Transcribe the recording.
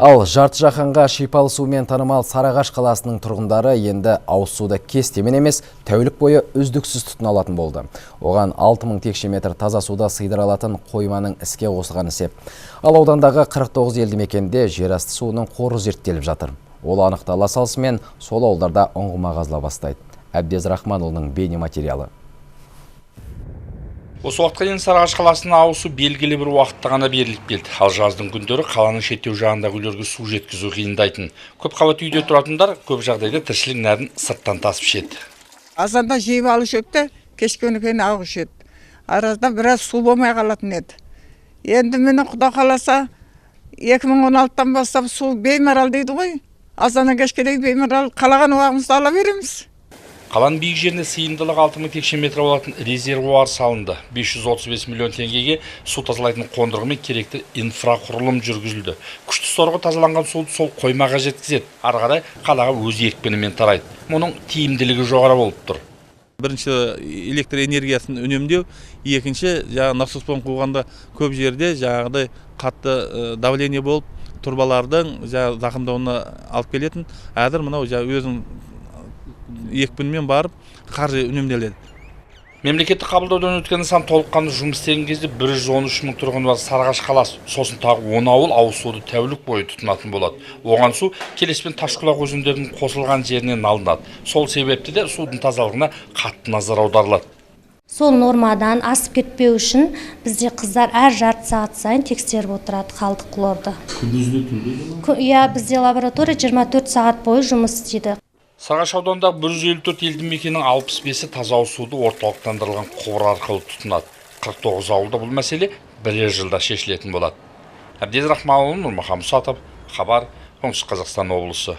Ал жарты жаһанға шипалы сумен танымал Сарыағаш қаласының тұрғындары енді ауыз суды кестемен емес, тәулік бойы үздіксіз тұтына алатын болды. Оған 6000 текше метр таза суды сыйдыра алатын қойманың іске қосылғаны сеп. Ал аудандағы 49 елді мекенде жерасты суының қоры зерттеліп жатыр. Ол анықтала салысымен сол ауылдарда ұңғыма қазыла бастайды. Әбдез Рахманұлының бейне материалы. Осы уақытқа дейін Сарыағаш қаласына ауыз су белгілі бір уақытта ғана беріліп келді. Ал жаздың күндері қаланың шеттеу жағындағы үйлерге су жеткізу қиындайтын. Көп қабатты үйде тұратындар көп жағдайда тіршілік нәрін сырттан тасып ішеді. Азанда жиып алушы еді, кешке кейін алушы еді. Аразда біраз су болмай қалатын еді. Енді міне, Құда қаласа, 2016-тан бастап су беймарал дейді ғой. Азаннан кешке дейін беймарал, қалаған уақытымызда ала береміз. Қаланың биік жеріне сыйымдылығы 6000 текше метр болатын резервуар салынды. 535 миллион теңгеге су тазалайтын қондырғы мен керекті инфрақұрылым жүргізілді. Күшті сорғы тазаланған суды сол қоймаға жеткізеді. Ары қарай қалаға өз екпінімен тарайды. Мұның тиімділігі жоғары болып тұр. Бірінші, электр энергиясын үнемдеу, екінші, жаңағы насоспен қуғанда көп жерде жаңағыдай қатты давление болып, турбалардың жаңағы зақымдауына алып келетін. Әзір мынау жаңағы өзінің екпінімен барып, қаржы үнемделеді. Мемлекеттік қабылдаудан өткен нысан толыққанды жұмыс істеген кезде 113 мың тұрғыны бар Сарыағаш қаласы, сосын тағы 10 ауыл ауыз суды тәулік бойы тұтынатын болады. Оған су Келес пен Ташқұлақ өзендерінің қосылған жерінен алынады. Сол себепті де судың тазалығына қатты назар аударылады. Сол нормадан асып кетпеу үшін бізде қыздар әр жарты сағат сайын тексеріп отырады қалдық хлорды. Күндіз түнде? Иә, бізде лаборатория 24 сағат бойы жұмыс істейді. Сарыағаш ауданындағы 154 елді мекеннің 65-і таза ауыз суды орталықтандырылған құбыр арқылы тұтынады. 49 ауылда бұл мәселе бірер жылда шешілетін болады. Әбдез Рахманұлы, Нұрмахан Мұсатов, Хабар, Оңтүстік Қазақстан облысы.